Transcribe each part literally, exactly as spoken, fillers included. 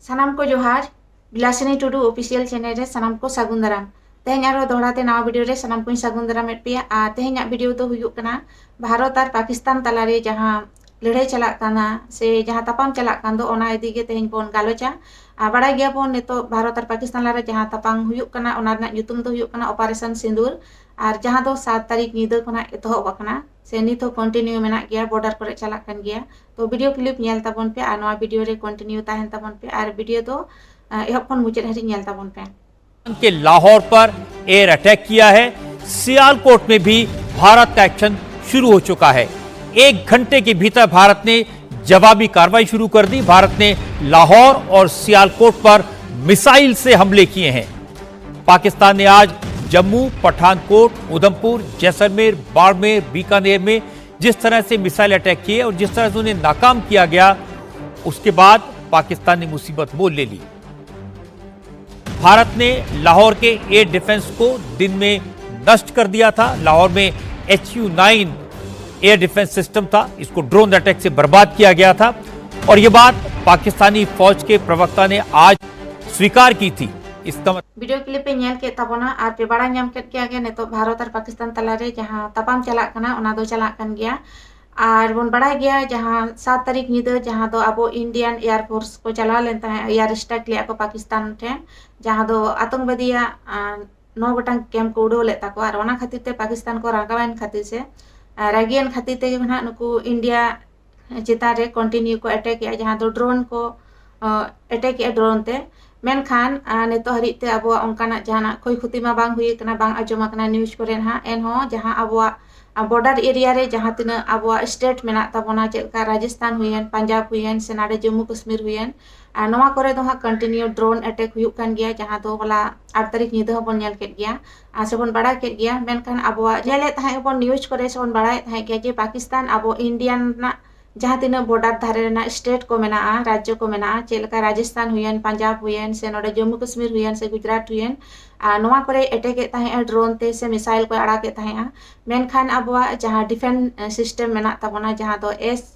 ᱥᱟᱱᱟᱢ ᱠᱚ ᱡᱚᱦᱟᱨ᱾ ᱵᱤᱞᱟᱥᱤᱱᱤ ᱴᱩᱰᱩ ᱚᱯᱷᱤᱥᱤᱭᱟᱞ ᱪᱮᱱᱮᱞ ᱨᱮ ᱥᱟᱱᱟᱢ ᱠᱚ ᱥᱟᱹᱜᱩᱱ ᱫᱟᱨᱟᱢ᱾ ᱛᱮᱦᱮᱧ ᱟᱨᱦᱚᱸ ᱫᱚᱦᱲᱟ ᱛᱮ ᱱᱟᱣᱟ ᱵᱷᱤᱰᱤᱭᱳ ᱨᱮ ᱥᱟᱱᱟᱢ ᱠᱚᱧ ᱥᱟᱹᱜᱩᱱ ᱫᱟᱨᱟᱢᱮᱫ ᱯᱮᱭᱟ᱾ ᱟᱨ ᱛᱮᱦᱮᱧᱟᱜ ᱵᱷᱤᱰᱤᱭᱳ ᱫᱚ ᱦᱩᱭᱩᱜ ᱠᱟᱱᱟ ᱵᱷᱟᱨᱚᱛ ᱟᱨ ᱯᱟᱠᱤᱥᱛᱟᱱ ᱛᱟᱞᱟᱨᱮ ᱡᱟᱦᱟᱸ ᱞᱟᱹᱲᱦᱟᱹᱭ ᱪᱟᱞᱟᱜ ᱠᱟᱱᱟ ᱥᱮ ᱡᱟᱦᱟᱸ ᱛᱟᱯᱟᱢ ᱪᱟᱞᱟᱜ ᱠᱟᱱ ᱫᱚ, ᱚᱱᱟ ᱤᱫᱤ ᱜᱮ ᱛᱮᱦᱮᱧ ᱵᱚᱱ ᱜᱟᱞᱚᱪᱟ᱾ ᱟᱨ ᱵᱟᱲᱟᱭ ᱜᱮᱭᱟᱵᱚᱱ, ᱱᱤᱛᱚᱜ ᱵᱷᱟᱨᱚᱛ ᱟᱨ ᱯᱟᱠᱤᱥᱛᱟᱱ ᱛᱟᱞᱟᱨᱮ ᱡᱟᱦᱟᱸ ᱛᱟᱯᱟᱢ ᱦᱩᱭᱩᱜ ᱠᱟᱱᱟ, ᱚᱱᱟ ᱨᱮᱱᱟᱜ ᱧᱩᱛᱩᱢ ᱫᱚ ᱦᱩᱭᱩᱜ ᱠᱟᱱᱟ ᱚᱯᱟᱨᱮᱥᱚᱱ ᱥᱤᱸᱫᱩᱨ᱾ ᱟᱨ ᱡᱟᱦᱟᱸ ᱫᱚ ᱥᱟᱛ ᱛᱟᱹᱨᱤᱠᱷ ᱧᱤᱫᱟᱹ ᱠᱷᱚᱱᱟᱜ ᱮᱛᱚᱦᱚᱵ ᱟᱠᱟᱱᱟ ᱥᱮ ᱱᱤᱛ ᱦᱚᱸ ᱠᱚᱱᱴᱤᱱᱤᱭᱩ ᱢᱮᱱᱟᱜ ᱜᱮᱭᱟ, ᱵᱚᱨᱰᱟᱨ ᱠᱚᱨᱮ ᱪᱟᱞᱟᱜ ᱠᱟᱱ ᱜᱮᱭᱟ᱾ ᱛᱚ ᱵᱷᱤᱰᱤᱭᱳ ᱠᱞᱤᱯ ᱧᱮᱞ ᱛᱟᱵᱚᱱ ᱯᱮ ᱟᱨ ᱱᱚᱣᱟ ᱵᱷᱤᱰᱤᱭᱳ ᱨᱮ ᱠᱚᱱᱴᱤᱱᱤᱭᱩ ᱛᱟᱦᱮᱱ ᱛᱟᱵᱚᱱ ᱯᱮ ᱟᱨ ᱵᱷᱤᱰᱤᱭᱳ ᱫᱚ ᱟᱸ, ᱮᱦᱚᱵ ᱠᱷᱚᱱ ᱢᱩᱪᱟᱹᱫ ᱦᱟᱹᱨᱤᱡ ᱧᱮᱞ ᱛᱟᱵᱚᱱ ᱯᱮ᱾ के लाहौर पर एयर अटैक किया है। सियालकोट में भी भारत का एक्शन शुरू हो चुका है। एक घंटे के भीतर भारत ने जवाबी कार्रवाई शुरू कर दी। भारत ने लाहौर और सियालकोट पर मिसाइल से हमले किए हैं। पाकिस्तान ने आज जम्मू, पठानकोट, उधमपुर, जैसलमेर, बाड़मेर, बीकानेर में जिस तरह से मिसाइल अटैक किए और जिस तरह से उन्हें नाकाम किया गया, उसके बाद पाकिस्तान ने मुसीबत मोल ले ली। भारत ने लाहौर के एयर डिफेंस को दिन में नष्ट कर दिया था। लाहौर में H U nine air defence system था, इसको ड्रोन अटैक से बर्बाद किया गया था। और ये बात पाकिस्तानी फौज के प्रवक्ता ने आज स्वीकार की थी। इसका मतलब ᱵᱷᱤᱰᱤᱭᱳ ᱠᱞᱤᱯ ᱯᱮ ᱧᱮᱞ ᱠᱮᱫ ᱛᱟᱵᱚᱱᱟ ᱟᱨ ᱯᱮ ᱵᱟᱲᱟᱭ ᱧᱟᱢ ᱠᱮᱫ ᱜᱮᱭᱟ ᱜᱮ, ᱱᱤᱛᱚᱜ ᱵᱷᱟᱨᱚᱛ ᱟᱨ ᱯᱟᱠᱤᱥᱛᱟᱱ ᱛᱟᱞᱟᱨᱮ ᱡᱟᱦᱟᱸ ᱛᱟᱯᱟᱢ ᱪᱟᱞᱟᱜ ᱠᱟᱱᱟ, ᱚᱱᱟ ᱫᱚ ᱪᱟᱞᱟᱜ ᱠᱟᱱ ᱜᱮᱭᱟ᱾ ᱟᱨ ᱵᱚᱱ ᱵᱟᱲᱟᱭ ᱜᱮᱭᱟ, ᱡᱟᱦᱟᱸ ᱥᱟᱛ ᱛᱟᱹᱨᱤᱠᱷ ᱧᱤᱫᱟᱹ ᱡᱟᱦᱟᱸ ᱫᱚ ᱟᱵᱚ ᱤᱱᱰᱤᱭᱟᱱ ᱮᱭᱟᱨ ᱯᱷᱳᱨᱥ ᱠᱚ ᱪᱟᱞᱟᱣ ᱞᱮᱱ ᱛᱟᱦᱮᱸᱫ ᱮᱭᱟᱨ ᱥᱴᱨᱟᱭᱤᱠ ᱞᱮᱫᱼᱟ ᱠᱚ ᱯᱟᱠᱤᱥᱛᱟᱱ ᱴᱷᱮᱱ, ᱡᱟᱦᱟᱸ ᱫᱚ ᱟᱛᱚᱝᱠᱵᱟᱫᱤᱭᱟᱜ ᱟᱸ, ᱱᱚ ᱜᱚᱴᱟᱝ ᱠᱮᱢᱯ ᱠᱚ ᱩᱰᱟᱹᱣ ᱞᱮᱫ ᱛᱟᱠᱚᱣᱟ᱾ ᱟᱨ ᱚᱱᱟ ᱠᱷᱟᱹᱛᱤᱨ ᱛᱮ ᱯᱟᱠᱤᱥᱛᱟᱱ ᱠᱚ ᱨᱟᱸᱜᱟᱣᱮᱱ ᱠᱷᱟᱹᱛᱤᱨ ᱥᱮ ᱟᱸ, ᱨᱟᱹᱜᱤᱭᱮᱱ ᱠᱷᱟᱹᱛᱤᱨ ᱛᱮᱜᱮ ᱱᱟᱦᱟᱜ ᱱᱩᱠᱩ ᱤᱱᱰᱤᱭᱟ ᱪᱮᱛᱟᱱ ᱨᱮ ᱠᱚᱱᱴᱤᱱᱤᱭᱩ ᱠᱚ ᱮᱴᱮᱠ ᱮᱜᱼᱟ, ᱡᱟᱦᱟᱸ ᱫᱚ ᱰᱨᱳᱱ ᱠᱚ ᱮᱴᱮᱠ ᱮᱜᱼᱟ, ᱰᱨᱳᱱ ᱛᱮ᱾ ᱢᱮᱱᱠᱷᱟᱱ ᱟᱸ, ᱱᱤᱛᱚᱜ ᱦᱟᱹᱨᱤᱡ ᱛᱮ ᱟᱵᱚᱣᱟᱜ ᱚᱱᱠᱟᱱᱟᱜ ᱡᱟᱦᱟᱱᱟᱜ ᱠᱷᱚᱭ ᱠᱷᱚᱛᱤ ᱢᱟ ᱵᱟᱝ ᱦᱩᱭ ᱟᱠᱟᱱᱟ, ᱵᱟᱝ ᱟᱸᱡᱚᱢ ᱟᱠᱟᱱᱟ ᱱᱤᱭᱩᱡᱽ ᱠᱚᱨᱮ ᱱᱟᱦᱟᱜ᱾ ᱮᱱᱦᱚᱸ ᱡᱟᱦᱟᱸ ᱟᱵᱚᱣᱟᱜ ᱵᱚᱨᱰᱟᱨ ᱮᱨᱤᱭᱟ ᱨᱮ ᱡᱟᱦᱟᱸ ᱛᱤᱱᱟᱹᱜ ᱟᱵᱚᱣᱟᱜ ᱥᱴᱮᱴ ᱢᱮᱱᱟᱜ ᱛᱟᱵᱚᱱᱟ, ᱪᱮᱫ ᱞᱮᱠᱟ ᱨᱟᱡᱚᱥᱛᱷᱟᱱ ᱦᱩᱭᱮᱱ, ᱯᱟᱧᱡᱟᱵᱽ ᱦᱩᱭᱮᱱ, ᱥᱮ ᱱᱚᱰᱮ ᱡᱚᱢᱢᱩ ᱠᱟᱥᱢᱤᱨ ᱦᱩᱭᱮᱱ, ᱟᱨ ᱱᱚᱣᱟ ᱠᱚᱨᱮ ᱫᱚ ᱦᱟᱸᱜ ᱠᱚᱱᱴᱤᱱᱤᱭᱩ ᱰᱨᱳᱱ ᱮᱴᱮᱠ ᱦᱩᱭᱩᱜ ᱠᱟᱱ ᱜᱮᱭᱟ, ᱡᱟᱦᱟᱸ ᱫᱚ ᱦᱚᱞᱟ ᱟᱴ ᱛᱟᱹᱨᱤᱠᱷ ᱧᱤᱫᱟᱹ ᱦᱚᱸᱵᱚᱱ ᱧᱮᱞ ᱠᱮᱫ ᱜᱮᱭᱟ ᱟᱨ ᱥᱮᱵᱚᱱ ᱵᱟᱲᱟᱭ ᱠᱮᱫ ᱜᱮᱭᱟ᱾ ᱢᱮᱱᱠᱷᱟᱱ ᱟᱵᱚᱣᱟᱜ ᱧᱮᱞᱮᱫ ᱛᱟᱦᱮᱸ ᱵᱚᱱ ᱱᱤᱭᱩᱡᱽ ᱠᱚᱨᱮ ᱥᱮᱵᱚᱱ ᱵᱟᱲᱟᱭᱮᱫ ᱛᱟᱦᱮᱸ ᱜᱮᱭᱟ ᱡᱮ ᱯᱟᱠᱤᱥᱛᱟᱱ ᱟᱵᱚ ᱤᱱᱰᱤᱭᱟᱱ ᱨᱮᱱᱟᱜ ᱡᱟᱦᱟᱸ ᱛᱤᱱᱟᱹᱜ ᱵᱚᱨᱰᱟᱨ ᱫᱷᱟᱨᱮ ᱨᱮᱱᱟᱜ ᱥᱴᱮᱴ ᱠᱚ ᱢᱮᱱᱟᱜᱼᱟ, ᱨᱟᱡᱽᱡᱚ ᱠᱚ ᱢᱮᱱᱟᱜᱼᱟ, ᱪᱮᱫ ᱞᱮᱠᱟ ᱨᱟᱡᱚᱥᱛᱷᱟᱱ ᱦᱩᱭᱮᱱ, ᱯᱟᱧᱡᱟᱵᱽ ᱦᱩᱭᱮᱱ, ᱥᱮ ᱱᱚᱰᱮ ᱡᱚᱢᱢᱩ ᱠᱟᱥᱢᱤᱨ ᱦᱩᱭᱮᱱ, ᱥᱮ ᱜᱩᱡᱽᱨᱟᱴ ᱦᱩᱭᱮᱱ, ᱟᱨ ᱱᱚᱣᱟ ᱠᱚᱨᱮ ᱮᱴᱮᱠ ᱮᱫ ᱛᱟᱦᱮᱸᱜᱼᱟ ᱰᱨᱳᱱ ᱛᱮ ᱥᱮ ᱢᱤᱥᱟᱭᱤᱞ ᱠᱚᱭ ᱟᱲᱟᱜ ᱮᱫ ᱛᱟᱦᱮᱸᱜᱼᱟ᱾ ᱢᱮᱱᱠᱷᱟᱱ ᱟᱵᱚᱣᱟᱜ ᱡᱟᱦᱟᱸ ᱰᱤᱯᱷᱮᱱᱥ ᱥᱤᱥᱴᱮᱢ ᱢᱮᱱᱟᱜ ᱛᱟᱵᱚᱱᱟ, ᱡᱟᱦᱟᱸ ᱫᱚ ᱮᱥ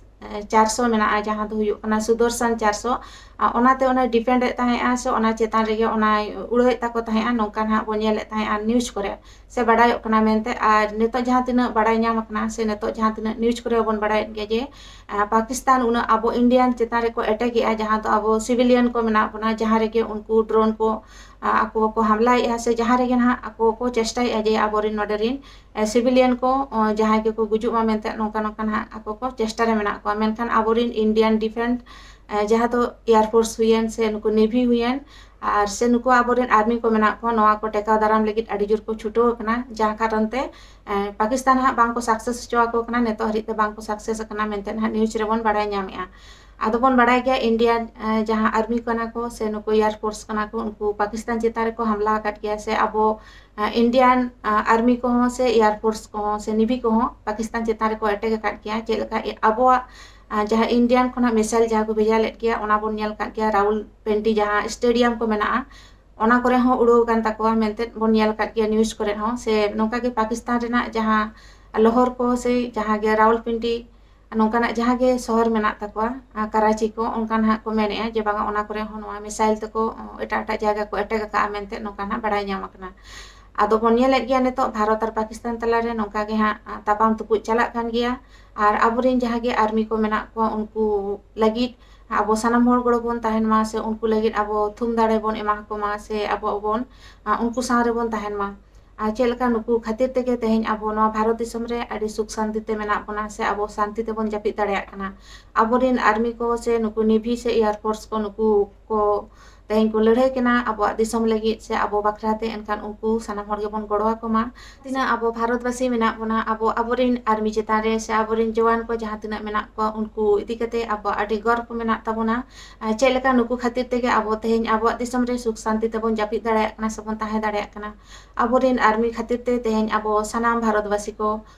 ᱪᱟᱨᱥᱚ ᱢᱮᱱᱟᱜᱼᱟ, ᱡᱟᱦᱟᱸ ᱫᱚ ᱦᱩᱭᱩᱜ ᱠᱟᱱᱟ ᱥᱩᱫᱚᱨᱥᱚᱱ ᱪᱟᱨᱥᱚ᱾ ᱟᱨ ᱚᱱᱟᱛᱮ ᱚᱱᱟᱭ ᱰᱤᱯᱷᱮᱱᱰ ᱮᱫ ᱛᱟᱦᱮᱸᱜᱼᱟ ᱥᱮ ᱚᱱᱟ ᱪᱮᱛᱟᱱ ᱨᱮᱜᱮ ᱚᱱᱟᱭ ᱩᱲᱟᱹᱣᱮᱫ ᱛᱟᱠᱚ ᱛᱟᱦᱮᱸᱜᱼᱟ, ᱱᱚᱝᱠᱟ ᱱᱟᱦᱟᱜ ᱵᱚᱱ ᱧᱮᱞᱮᱫ ᱛᱟᱦᱮᱸᱜᱼᱟ ᱱᱤᱭᱩᱡᱽ ᱠᱚᱨᱮ ᱥᱮ ᱵᱟᱰᱟᱭᱚᱜ ᱠᱟᱱᱟ ᱢᱮᱱᱛᱮ᱾ ᱟᱨ ᱱᱤᱛᱚᱜ ᱡᱟᱦᱟᱸ ᱛᱤᱱᱟᱹᱜ ᱵᱟᱰᱟᱭ ᱧᱟᱢ ᱟᱠᱟᱱᱟ ᱥᱮ ᱱᱤᱛᱚᱜ ᱡᱟᱦᱟᱸ ᱛᱤᱱᱟᱹᱜ ᱱᱤᱭᱩᱡᱽ ᱠᱚᱨᱮ ᱵᱚᱱ ᱵᱟᱰᱟᱭᱮᱫ ᱜᱮᱭᱟ ᱡᱮ ᱟᱨ ᱯᱟᱠᱤᱥᱛᱟᱱ ᱩᱱᱟᱹᱜ ᱟᱵᱚ ᱤᱱᱰᱤᱭᱟᱱ ᱪᱮᱛᱟᱱ ᱨᱮᱠᱚ ᱮᱴᱮᱠ ᱮᱜᱼᱟ, ᱡᱟᱦᱟᱸ ᱫᱚ ᱟᱵᱚ ᱥᱤᱵᱤᱞᱤᱭᱟᱱ ᱠᱚ ᱢᱮᱱᱟᱜ ᱵᱚᱱᱟ, ᱡᱟᱦᱟᱸ ᱨᱮᱜᱮ ᱩᱱᱠᱩ ᱰᱨᱳᱱ ᱠᱚ ᱟᱠᱚ ᱠᱚ ᱦᱟᱢᱞᱟᱭᱮᱜᱼᱟ ᱥᱮ ᱡᱟᱦᱟᱸ ᱨᱮᱜᱮ ᱱᱟᱦᱟᱜ ᱟᱠᱚ ᱠᱚ ᱪᱮᱥᱴᱟᱭᱮᱜᱼᱟ ᱡᱮ ᱟᱵᱚᱨᱮᱱ ᱱᱚᱰᱮ ᱨᱮᱱ ᱥᱤᱵᱤᱞᱤᱭᱟᱱ ᱠᱚ ᱡᱟᱦᱟᱸᱭ ᱜᱮᱠᱚ ᱜᱩᱡᱩᱜ ᱢᱟ ᱢᱮᱱᱛᱮ, ᱱᱚᱝᱠᱟ ᱱᱚᱝᱠᱟ ᱱᱟᱦᱟᱜ ᱟᱠᱚ ᱠᱚ ᱪᱮᱥᱴᱟ ᱨᱮ ᱢᱮᱱᱟᱜ ᱠᱚᱣᱟ᱾ ᱢᱮᱱᱠᱷᱟᱱ ᱟᱵᱚᱨᱮᱱ ᱤᱱᱰᱤᱭᱟᱱ ᱰᱤᱯᱷᱮᱱᱥ ᱡᱟᱦᱟᱸ ᱫᱚ ᱮᱭᱟᱨ ᱯᱷᱳᱨᱥ ᱦᱩᱭᱮᱱ ᱥᱮ ᱱᱩᱠᱩ ᱱᱮᱵᱷᱤ ᱦᱩᱭᱮᱱ ᱟᱨ ᱥᱮ ᱱᱩᱠᱩ ᱟᱵᱚᱨᱮᱱ ᱟᱨᱢᱤ ᱠᱚ ᱢᱮᱱᱟᱜ ᱠᱚᱣᱟ, ᱱᱚᱣᱟ ᱠᱚ ᱴᱮᱠᱟᱣ ᱫᱟᱨᱟᱢ ᱞᱟᱹᱜᱤᱫ ᱟᱹᱰᱤ ᱡᱳᱨ ᱠᱚ ᱪᱷᱩᱴᱟᱹᱣ ᱟᱠᱟᱱᱟ, ᱡᱟᱦᱟᱸ ᱠᱟᱨᱚᱱ ᱛᱮ ᱯᱟᱠᱤᱥᱛᱟᱱ ᱦᱟᱸᱜ ᱵᱟᱝ ᱠᱚ ᱥᱟᱠᱥᱮᱥ ᱦᱚᱪᱚ ᱟᱠᱚ ᱠᱟᱱᱟ, ᱱᱤᱛᱚᱜ ᱦᱟᱹᱨᱤᱡ ᱛᱮ ᱵᱟᱝ ᱠᱚ ᱥᱟᱠᱥᱮᱥ ᱟᱠᱟᱱᱟ ᱢᱮᱱᱛᱮ ᱱᱟᱦᱟᱜ ᱱᱤᱭᱩᱡᱽ ᱨᱮᱵᱚᱱ ᱵᱟᱲᱟᱭ ᱧᱟᱢᱮᱜᱼᱟ᱾ ᱟᱫᱚ ᱵᱚᱱ ᱵᱟᱲᱟᱭ ᱜᱮᱭᱟ ᱤᱱᱰᱤᱭᱟᱱ ᱡᱟᱦᱟᱸ ᱟᱨᱢᱤ ᱠᱟᱱᱟ ᱠᱚ ᱥᱮ ᱱᱩᱠᱩ ᱮᱭᱟᱨ ᱯᱷᱳᱨᱥ ᱠᱟᱱᱟ ᱠᱚ, ᱩᱱᱠᱩ ᱯᱟᱠᱤᱥᱛᱟᱱ ᱪᱮᱛᱟᱱ ᱨᱮᱠᱚ ᱦᱟᱢᱞᱟ ᱟᱠᱟᱫ ᱜᱮᱭᱟ ᱥᱮ ᱟᱵᱚ ᱤᱱᱰᱤᱭᱟᱱ ᱟᱨᱢᱤ ᱠᱚᱦᱚᱸ ᱥᱮ ᱮᱭᱟᱨ ᱯᱷᱳᱨᱥ ᱠᱚᱦᱚᱸ ᱥᱮ ᱱᱮᱵᱷᱤ ᱠᱚᱦᱚᱸ ᱯᱟᱠᱤᱥᱛᱟᱱ ᱪᱮᱛᱟᱱ ᱨᱮᱠᱚ ᱮᱴᱮᱠ ᱟᱠᱟᱫ ᱜᱮᱭᱟ᱾ ᱪᱮᱫ ᱞᱮᱠᱟ ᱟᱵᱚᱣᱟᱜ ᱡᱟᱦᱟᱸ ᱤᱱᱰᱤᱭᱟᱱ ᱠᱷᱚᱱᱟᱜ ᱢᱤᱥᱟᱭᱤᱞ ᱡᱟᱦᱟᱸ ᱠᱚ ᱵᱷᱮᱡᱟ ᱞᱮᱫ ᱜᱮᱭᱟ, ᱚᱱᱟ ᱵᱚᱱ ᱧᱮᱞ ᱟᱠᱟᱫ ᱜᱮᱭᱟ ᱨᱟᱣᱩᱞ ᱯᱤᱱᱰᱤ ᱡᱟᱦᱟᱸ ᱥᱴᱮᱰᱤᱭᱟᱢ ᱠᱚ ᱢᱮᱱᱟᱜᱼᱟ, ᱚᱱᱟ ᱠᱚᱨᱮ ᱦᱚᱸ ᱩᱲᱟᱹᱣ ᱟᱠᱟᱱ ᱛᱟᱠᱚᱣᱟ ᱢᱮᱱᱛᱮ ᱵᱚᱱ ᱧᱮᱞ ᱟᱠᱟᱫ ᱜᱮᱭᱟ ᱱᱤᱭᱩᱡᱽ ᱠᱚᱨᱮ ᱦᱚᱸ᱾ ᱥᱮ ᱱᱚᱝᱠᱟ ᱜᱮ ᱯᱟᱠᱤᱥᱛᱟᱱ ᱨᱮᱱᱟᱜ ᱡᱟᱦᱟᱸ ᱞᱚᱦᱚᱨ ᱠᱚ ᱥᱮ ᱡᱟᱦᱟᱸ ᱜᱮ ᱨᱟᱣᱚᱞᱯᱤᱱᱰᱤ ᱱᱚᱝᱠᱟᱱᱟᱜ ᱡᱟᱦᱟᱸ ᱜᱮ ᱥᱚᱦᱚᱨ ᱢᱮᱱᱟᱜ ᱛᱟᱠᱚᱣᱟ, ᱟᱨ ᱠᱟᱨᱟᱪᱤ ᱠᱚ, ᱚᱱᱠᱟ ᱱᱟᱦᱟᱜ ᱠᱚ ᱢᱮᱱᱮᱜᱼᱟ ᱡᱮ ᱵᱟᱝᱟ ᱚᱱᱟ ᱠᱚᱨᱮ ᱦᱚᱸ ᱱᱚᱣᱟ ᱢᱤᱥᱟᱭᱤᱞ ᱛᱮᱠᱚ ᱮᱴᱟᱜ ᱮᱴᱟᱜ ᱡᱟᱭᱜᱟ ᱠᱚ ᱮᱴᱮᱠ ᱟᱠᱟᱜᱼᱟ ᱢᱮᱱᱛᱮ ᱱᱚᱝᱠᱟ ᱱᱟᱦᱟᱜ ᱵᱟᱲᱟᱭ ᱧᱟᱢ ᱟᱠᱟᱱᱟ᱾ ᱟᱫᱚ ᱵᱚᱱ ᱧᱮᱞᱮᱫ ᱜᱮᱭᱟ ᱱᱤᱛᱚᱜ ᱵᱷᱟᱨᱚᱛ ᱟᱨ ᱯᱟᱠᱤᱥᱛᱟᱱ ᱛᱟᱞᱟᱨᱮ ᱱᱚᱝᱠᱟ ᱜᱮ ᱦᱟᱸᱜ ᱛᱟᱯᱟᱢ ᱛᱩᱯᱩᱫ ᱪᱟᱞᱟᱜ ᱠᱟᱱ ᱜᱮᱭᱟ᱾ ᱟᱨ ᱟᱵᱚᱨᱮᱱ ᱡᱟᱦᱟᱸ ᱜᱮ ᱟᱨᱢᱤ ᱠᱚ ᱢᱮᱱᱟᱜ ᱠᱚᱣᱟ ᱩᱱᱠᱩ ᱞᱟᱹᱜᱤᱫ ᱟᱵᱚ ᱥᱟᱱᱟᱢ ᱦᱚᱲ ᱜᱚᱲᱚ ᱵᱚᱱ ᱛᱟᱦᱮᱱ ᱢᱟ ᱥᱮ ᱩᱱᱠᱩ ᱞᱟᱹᱜᱤᱫ ᱟᱵᱚ ᱛᱷᱩᱢ ᱫᱟᱲᱮ ᱵᱚᱱ ᱮᱢᱟ ᱠᱚ ᱢᱟ ᱥᱮ ᱟᱵᱚ ᱵᱚᱱ ᱩᱱᱠᱩ ᱥᱟᱶ ᱨᱮᱵᱚᱱ ᱛᱟᱦᱮᱱ ᱢᱟ᱾ ᱟᱨ ᱪᱮᱫ ᱞᱮᱠᱟ ᱱᱩᱠᱩ ᱠᱷᱟᱹᱛᱤᱨ ᱛᱮᱜᱮ ᱛᱮᱦᱮᱧ ᱟᱵᱚ ᱱᱚᱣᱟ ᱵᱷᱟᱨᱚᱛ ᱫᱤᱥᱚᱢ ᱨᱮ ᱟᱹᱰᱤ ᱥᱩᱠ ᱥᱟᱱᱛᱤ ᱛᱮ ᱢᱮᱱᱟᱜ ᱵᱚᱱᱟ ᱥᱮ ᱟᱵᱚ ᱥᱟᱱᱛᱤ ᱛᱮᱵᱚᱱ ᱡᱟᱹᱯᱤᱫ ᱫᱟᱲᱮᱭᱟᱜ ᱠᱟᱱᱟ᱾ ᱟᱵᱚᱨᱮᱱ ᱟᱨᱢᱤ ᱠᱚ ᱥᱮ ᱱᱩᱠᱩ ᱱᱮᱵᱷᱤ ᱥᱮ ᱮᱭᱟᱨ ᱯᱷᱳᱨᱥ ᱠᱚ ᱱᱩᱠᱩ ᱠᱚ ᱛᱮᱦᱮᱧ ᱠᱚ ᱞᱟᱹᱲᱦᱟᱹᱭ ᱠᱟᱱᱟ ᱟᱵᱚᱣᱟᱜ ᱫᱤᱥᱚᱢ ᱞᱟᱹᱜᱤᱫ ᱥᱮ ᱟᱵᱚ ᱵᱟᱠᱷᱨᱟ ᱛᱮ, ᱮᱱᱠᱷᱟᱱ ᱩᱱᱠᱩ ᱥᱟᱱᱟᱢ ᱦᱚᱲ ᱜᱮᱵᱚᱱ ᱜᱚᱲᱚ ᱟᱠᱚ ᱢᱟ᱾ ᱛᱤᱱᱟᱹᱜ ᱟᱵᱚ ᱵᱷᱟᱨᱚᱛᱵᱟᱹᱥᱤ ᱢᱮᱱᱟᱜ ᱵᱚᱱᱟ, ᱟᱵᱚ ᱟᱵᱚᱨᱮᱱ ᱟᱨᱢᱤ ᱪᱮᱛᱟᱱ ᱨᱮ ᱥᱮ ᱟᱵᱚᱨᱮᱱ ᱡᱚᱣᱟᱱ ᱠᱚ ᱡᱟᱦᱟᱸ ᱛᱤᱱᱟᱹᱜ ᱢᱮᱱᱟᱜ ᱠᱚᱣᱟ ᱩᱱᱠᱩ ᱤᱫᱤ ᱠᱟᱛᱮ ᱟᱵᱚᱣᱟᱜ ᱟᱹᱰᱤ ᱜᱚᱨᱵ ᱢᱮᱱᱟᱜ ᱛᱟᱵᱚᱱᱟ᱾ ᱟᱨ ᱪᱮᱫ ᱞᱮᱠᱟ ᱱᱩᱠᱩ ᱠᱷᱟᱹᱛᱤᱨ ᱛᱮᱜᱮ ᱟᱵᱚ ᱛᱮᱦᱮᱧ ᱟᱵᱚᱣᱟᱜ ᱫᱤᱥᱚᱢ ᱨᱮ ᱥᱩᱠ ᱥᱟᱱᱛᱤ ᱛᱮᱵᱚᱱ ᱡᱟᱹᱯᱤᱫ ᱫᱟᱲᱮᱭᱟᱜ ᱠᱟᱱᱟ ᱥᱮᱵᱚᱱ ᱛᱟᱦᱮᱸ ᱫᱟᱲᱮᱭᱟᱜ ᱠᱟᱱᱟ᱾ ᱟᱵᱚᱨᱮᱱ ᱟᱨᱢᱤ ᱠᱷᱟᱹᱛᱤᱨ ᱛᱮ ᱛᱮᱦᱮᱧ ᱟᱵᱚ ᱥᱟᱱᱟᱢ ᱵᱷᱟᱨᱚᱛᱵᱟᱹᱥᱤ ᱠᱚ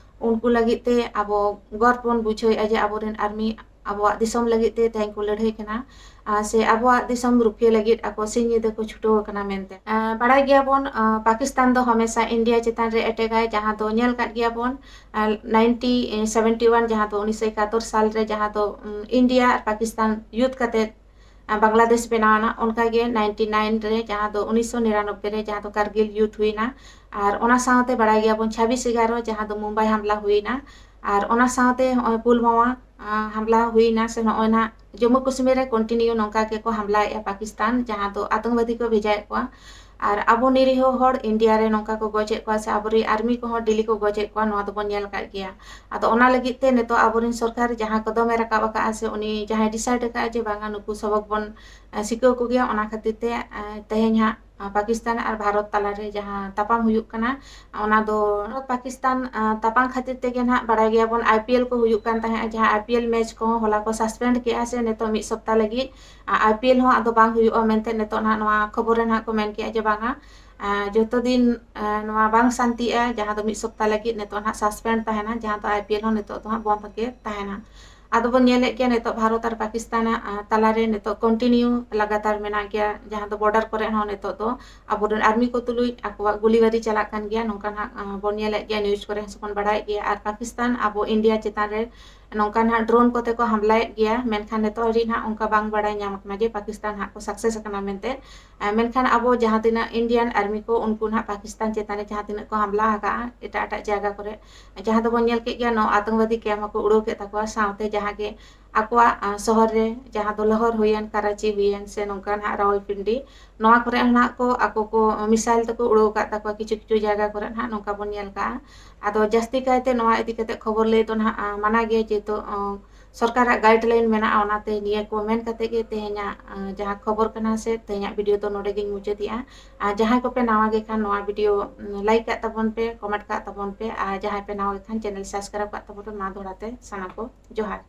ᱩᱱᱠᱩ ᱞᱟᱹᱜᱤᱫ ᱛᱮ ᱟᱵᱚ ᱜᱚᱨᱵ ᱵᱚᱱ ᱵᱩᱡᱷᱟᱹᱣᱮᱫᱼᱟ ᱡᱮ ᱟᱵᱚᱨᱮᱱ ᱟᱨᱢᱤ ᱟᱵᱚᱣᱟᱜ ᱫᱤᱥᱚᱢ ᱞᱟᱹᱜᱤᱫ ᱛᱮ ᱛᱮᱦᱮᱧ ᱠᱚ ᱞᱟᱹᱲᱦᱟᱹᱭ ᱠᱟᱱᱟ, ᱟᱨ ᱥᱮ ᱟᱵᱚᱣᱟᱜ ᱫᱤᱥᱚᱢ ᱨᱩᱠᱷᱤᱭᱟᱹ ᱞᱟᱹᱜᱤᱫ ᱟᱠᱚ ᱥᱤᱧ ᱧᱤᱫᱟᱹ ᱠᱚ ᱪᱷᱩᱴᱟᱹᱣ ᱟᱠᱟᱱᱟ ᱢᱮᱱᱛᱮ᱾ ᱟᱨ ᱵᱟᱲᱟᱭ ᱜᱮᱭᱟᱵᱚᱱ, ᱟᱨ ᱯᱟᱠᱤᱥᱛᱟᱱ ᱫᱚ ᱦᱟᱢᱮᱥᱟ ᱤᱱᱰᱤᱭᱟ ᱪᱮᱛᱟᱱ ᱨᱮ ᱮᱴᱮᱠᱟᱭ, ᱡᱟᱦᱟᱸ ᱫᱚ ᱧᱮᱞ ᱠᱟᱫ ᱜᱮᱭᱟᱵᱚᱱ, ᱟᱨ nineteen seventy one, ᱡᱟᱦᱟᱸ ᱫᱚ ᱩᱱᱤᱥᱥᱚ ᱮᱠᱟᱛᱛᱳᱨ ᱥᱟᱞ ᱨᱮ, ᱡᱟᱦᱟᱸ ᱫᱚ, ᱩᱢ, ᱤᱱᱰᱤᱭᱟ ᱟᱨ ᱯᱟᱠᱤᱥᱛᱟᱱ ᱭᱩᱫᱷ ᱠᱟᱛᱮ, ᱟᱨ ᱵᱟᱝᱞᱟᱫᱮᱥ ᱵᱮᱱᱟᱣ ᱮᱱᱟ᱾ ᱚᱱᱠᱟᱜᱮ ninety nine ᱨᱮ, ᱡᱟᱦᱟᱸ ᱫᱚ ᱩᱱᱤᱥᱥᱚ ᱱᱤᱨᱟᱱᱚᱵᱵᱳᱭ ᱨᱮ, ᱡᱟᱦᱟᱸ ᱫᱚ ᱠᱟᱨᱜᱤᱞ ᱭᱩᱫᱷ ᱦᱩᱭᱱᱟ᱾ ᱟᱨ ᱚᱱᱟ ᱥᱟᱶᱛᱮ ᱵᱟᱲᱟᱭ ᱜᱮᱭᱟᱵᱚᱱ ᱪᱷᱟᱵᱤᱥ ᱮᱜᱟᱨᱚ, ᱡᱟᱦᱟᱸ ᱫᱚ ᱢᱩᱢᱵᱟᱭ ᱦᱟᱢᱞᱟ ᱦᱩᱭᱱᱟ᱾ ᱟᱨ ᱚᱱᱟ ᱥᱟᱶᱛᱮ ᱱᱚᱜᱼᱚᱭ ᱯᱩᱞᱣᱟᱢᱟ, ᱟᱸ, ᱦᱟᱢᱞᱟ ᱦᱩᱭᱱᱟ, ᱥᱮ ᱱᱚᱜᱼᱚᱭ ᱱᱟᱦᱟᱜ ᱡᱚᱢᱢᱩ ᱠᱟᱥᱢᱤᱨ ᱨᱮ continue ᱱᱚᱝᱠᱟ ᱜᱮᱠᱚ ᱦᱟᱢᱞᱟᱭᱮᱫᱼᱟ ᱯᱟᱠᱤᱥᱛᱟᱱ, ᱡᱟᱦᱟᱸ ᱫᱚ ᱟᱛᱚᱝᱠᱵᱟᱫᱤ ᱠᱚ ᱵᱷᱮᱡᱟᱭᱮᱫ ᱠᱚᱣᱟ᱾ ᱟᱨ ᱟᱵᱚ ᱱᱤᱨᱤᱦᱚ ᱦᱚᱲ ᱤᱱᱰᱤᱭᱟ ᱨᱮ ᱱᱚᱝᱠᱟ ᱠᱚ ᱜᱚᱡᱮᱫ ᱠᱚᱣᱟ, ᱥᱮ ᱟᱵᱚᱨᱮᱱ ᱟᱨᱢᱤ ᱠᱚᱦᱚᱸ ᱰᱮᱞᱤ ᱠᱚ ᱜᱚᱡᱮᱫ ᱠᱚᱣᱟ, ᱱᱚᱣᱟ ᱫᱚᱵᱚᱱ ᱧᱮᱞ ᱟᱠᱟᱫ ᱜᱮᱭᱟ᱾ ᱟᱫᱚ ᱚᱱᱟ ᱞᱟᱹᱜᱤᱫ ᱛᱮ ᱱᱤᱛᱚᱜ ᱟᱵᱚᱨᱮᱱ ᱥᱚᱨᱠᱟᱨ ᱡᱟᱦᱟᱸ ᱠᱚᱫᱚᱢᱮ ᱨᱟᱠᱟᱵ ᱟᱠᱟᱫᱼᱟ, ᱥᱮ ᱩᱱᱤ ᱡᱟᱦᱟᱸᱭ decide ᱟᱠᱟᱫᱼᱟ ᱡᱮ ᱵᱟᱝᱟ ᱱᱩᱠᱩ ᱥᱚᱵᱚᱠ ᱵᱚᱱ, ᱟᱸ, ᱥᱤᱠᱟᱹᱣ ᱠᱚᱜᱮᱭᱟ, ᱚᱱᱟ ᱠᱷᱟᱹᱛᱤᱨ ᱛᱮ, ᱟᱸ, ᱛᱮᱦᱮᱧ ᱦᱟᱸᱜ, ᱟᱸ, ᱯᱟᱠᱤᱥᱛᱟᱱ ᱟᱨ ᱵᱷᱟᱨᱚᱛ ᱛᱟᱞᱟᱨᱮ ᱡᱟᱦᱟᱸ ᱛᱟᱯᱟᱢ ᱦᱩᱭᱩᱜ ᱠᱟᱱᱟ, ᱚᱱᱟ ᱫᱚ ᱵᱷᱟᱨᱚᱛ ᱯᱟᱠᱤᱥᱛᱟᱱ, ᱟᱸ, ᱛᱟᱯᱟᱢ ᱠᱷᱟᱹᱛᱤᱨ ᱛᱮᱜᱮ ᱱᱟᱦᱟᱜ ᱵᱟᱲᱟᱭ ᱜᱮᱭᱟᱵᱚᱱ IPL ᱠᱚ ᱦᱩᱭᱩᱜ ᱠᱟᱱ ᱛᱟᱦᱮᱸᱫ, ᱡᱟᱦᱟᱸ IPL match ᱠᱚᱦᱚᱸ ᱦᱚᱞᱟ ᱠᱚ suspend ᱠᱮᱜᱼᱟ, ᱥᱮ ᱱᱤᱛᱚᱜ ᱢᱤᱫ ᱥᱚᱯᱛᱟ ᱞᱟᱹᱜᱤᱫ, ᱟᱸ, IPL ᱦᱚᱸ ᱟᱫᱚ ᱵᱟᱝ ᱦᱩᱭᱩᱜᱼᱟ ᱢᱮᱱᱛᱮ ᱱᱤᱛᱚᱜ ᱱᱟᱦᱟᱜ ᱱᱚᱣᱟ ᱠᱷᱚᱵᱚᱨ ᱨᱮ ᱱᱟᱦᱟᱜ ᱠᱚ ᱢᱮᱱ ᱠᱮᱜᱼᱟ ᱡᱮ ᱵᱟᱝᱟ, ᱟᱸ, ᱡᱚᱛᱚ ᱫᱤᱱ, ᱟᱸ, ᱱᱚᱣᱟ ᱵᱟᱝ ᱥᱟᱱᱛᱤᱜᱼᱟ, ᱡᱟᱦᱟᱸ ᱫᱚ ᱢᱤᱫ ᱥᱚᱯᱛᱟ ᱞᱟᱹᱜᱤᱫ ᱱᱤᱛᱚᱜ ᱱᱟᱦᱟᱜ suspend ᱛᱟᱦᱮᱱᱟ, ᱡᱟᱦᱟᱸ ᱫᱚ IPL ᱦᱚᱸ ᱱᱤᱛᱚᱜ ᱫᱚ ᱦᱟᱸᱜ ᱵᱚᱱᱫ ᱜᱮ ᱛᱟᱦᱮᱱᱟ᱾ ᱟᱫᱚ ᱵᱚᱱ ᱧᱮᱞᱮᱫ ᱜᱮᱭᱟ ᱱᱤᱛᱚᱜ ᱵᱷᱟᱨᱚᱛ ᱟᱨ ᱯᱟᱠᱤᱥᱛᱟᱱᱟᱜ, ᱟᱸ, ᱛᱟᱞᱟᱨᱮ ᱱᱤᱛᱚᱜ continue ᱞᱟᱜᱟᱛᱟᱨ ᱢᱮᱱᱟᱜ ᱜᱮᱭᱟ, ᱡᱟᱦᱟᱸ ᱫᱚ border ᱠᱚᱨᱮ ᱦᱚᱸ ᱱᱤᱛᱚᱜ ᱫᱚ ᱟᱵᱚᱨᱮᱱ ᱟᱨᱢᱤ ᱠᱚ ᱛᱩᱞᱩᱡ ᱟᱠᱚᱣᱟᱜ ᱜᱩᱞᱤᱵᱟᱨᱤ ᱪᱟᱞᱟᱜ ᱠᱟᱱ ᱜᱮᱭᱟ, ᱱᱚᱝᱠᱟ ᱱᱟᱦᱟᱜ, ᱟᱸ, ᱵᱚᱱ ᱧᱮᱞᱮᱫ ᱜᱮᱭᱟ, news ᱠᱚᱨᱮ ᱦᱚᱸ ᱵᱚᱱ ᱵᱟᱲᱟᱭᱮᱫ ᱜᱮᱭᱟ᱾ ᱟᱨ ᱯᱟᱠᱤᱥᱛᱟᱱ ᱟᱵᱚ ᱤᱱᱰᱤᱭᱟ ᱪᱮᱛᱟᱱ ᱨᱮ ᱱᱚᱝᱠᱟ ᱱᱟᱦᱟᱜ drone ᱠᱚᱛᱮ ᱠᱚ ᱦᱟᱢᱞᱟᱭᱮᱫ ᱜᱮᱭᱟ, ᱢᱮᱱᱠᱷᱟᱱ ᱱᱤᱛᱚᱜ ᱦᱟᱹᱨᱤᱡ ᱱᱟᱦᱟᱜ ᱚᱱᱠᱟ ᱵᱟᱝ ᱵᱟᱲᱟᱭ ᱧᱟᱢ ᱟᱠᱟᱱᱟ ᱡᱮ ᱯᱟᱠᱤᱥᱛᱟᱱ ᱦᱟᱸᱜ ᱠᱚ success ᱟᱠᱟᱱᱟ ᱢᱮᱱᱛᱮ᱾ ᱟᱸ, ᱢᱮᱱᱠᱷᱟᱱ ᱟᱵᱚ ᱡᱟᱦᱟᱸ ᱛᱤᱱᱟᱹᱜ Indian ᱟᱨᱢᱤ ᱠᱚ, ᱩᱱᱠᱩ ᱱᱟᱦᱟᱜ ᱯᱟᱠᱤᱥᱛᱟᱱ ᱪᱮᱛᱟᱱ ᱨᱮ ᱡᱟᱦᱟᱸ ᱛᱤᱱᱟᱹᱜ ᱠᱚ ᱦᱟᱢᱞᱟ ᱟᱠᱟᱜᱼᱟ ᱮᱴᱟᱜ ᱮᱴᱟᱜ ᱡᱟᱭᱜᱟ ᱠᱚᱨᱮ, ᱡᱟᱦᱟᱸ ᱫᱚᱵᱚᱱ ᱧᱮᱞ ᱠᱮᱫ ᱜᱮᱭᱟ, ᱱᱚᱣᱟ ᱟᱛᱚᱝᱠᱵᱟᱫᱤ camp ᱦᱚᱸᱠᱚ ᱩᱲᱟᱹᱣ ᱠᱮᱫ ᱛᱟᱠᱚᱣᱟ, ᱥᱟᱶᱛᱮ ᱡᱟᱦᱟᱸ ᱜᱮ ᱟᱠᱚᱣᱟᱜ, ᱟᱸ, ᱥᱚᱦᱚᱨ ᱨᱮ, ᱡᱟᱦᱟᱸ ᱫᱚ ᱞᱟᱦᱳᱨ ᱦᱩᱭᱮᱱ, ᱠᱟᱨᱟᱪᱤ ᱦᱩᱭᱮᱱ, ᱥᱮ ᱱᱚᱝᱠᱟ ᱱᱟᱦᱟᱜ ᱨᱟᱣᱟᱞᱯᱤᱱᱰᱤ, ᱱᱚᱣᱟ ᱠᱚᱨᱮ ᱦᱚᱸ ᱱᱟᱦᱟᱜ ᱠᱚ ᱟᱠᱚ ᱠᱚ missile ᱛᱮᱠᱚ ᱩᱲᱟᱹᱣ ᱟᱠᱟᱫ ᱛᱟᱠᱚᱣᱟ ᱠᱤᱪᱷᱩ ᱠᱤᱪᱷᱩ ᱡᱟᱭᱜᱟ ᱠᱚᱨᱮ ᱱᱟᱦᱟᱜ, ᱱᱚᱝᱠᱟ ᱵᱚᱱ ᱧᱮᱞ ᱠᱟᱜᱼᱟ᱾ ᱟᱫᱚ ᱡᱟᱹᱥᱛᱤ ᱠᱟᱭᱛᱮ ᱱᱚᱣᱟ ᱤᱫᱤ ᱠᱟᱛᱮ ᱠᱷᱚᱵᱚᱨ ᱞᱟᱹᱭ ᱫᱚ ᱱᱟᱦᱟᱜ, ᱟᱸ, ᱢᱟᱱᱟ ᱜᱮᱭᱟ, ᱡᱮᱦᱮᱛᱩ, ᱟᱸ, ᱥᱚᱨᱠᱟᱨᱟᱜ guideline ᱢᱮᱱᱟᱜᱼᱟ᱾ ᱚᱱᱟᱛᱮ ᱱᱤᱭᱟᱹ ᱠᱚ ᱢᱮᱱ ᱠᱟᱛᱮ ᱜᱮ ᱛᱮᱦᱮᱧᱟᱜ, ᱟᱸ, ᱡᱟᱦᱟᱸ ᱠᱷᱚᱵᱚᱨ ᱠᱟᱱᱟ ᱥᱮ ᱛᱮᱦᱮᱧᱟᱜ video ᱫᱚ ᱱᱚᱰᱮ ᱜᱤᱧ ᱢᱩᱪᱟᱹᱫᱮᱜᱼᱟ᱾ ᱟᱨ ᱡᱟᱦᱟᱸᱭ ᱠᱚᱯᱮ ᱱᱟᱣᱟ ᱜᱮ ᱠᱷᱟᱱ ᱱᱚᱣᱟ video, ᱩᱢ, like ᱠᱟᱜ ᱛᱟᱵᱚᱱ ᱯᱮ, comment ᱠᱟᱜ ᱛᱟᱵᱚᱱ ᱯᱮ, ᱟᱨ ᱡᱟᱦᱟᱸᱭ ᱯᱮ ᱱᱟᱣᱟ ᱜᱮ ᱠᱷᱟᱱ channel subscribe ᱠᱟᱜ ᱛᱟᱵᱚᱱ ᱯᱮ᱾ ᱢᱟ ᱫᱚᱦᱲᱟ ᱛᱮ ᱥᱟᱱᱟᱢ ᱠᱚ ᱡᱚᱦᱟᱨ᱾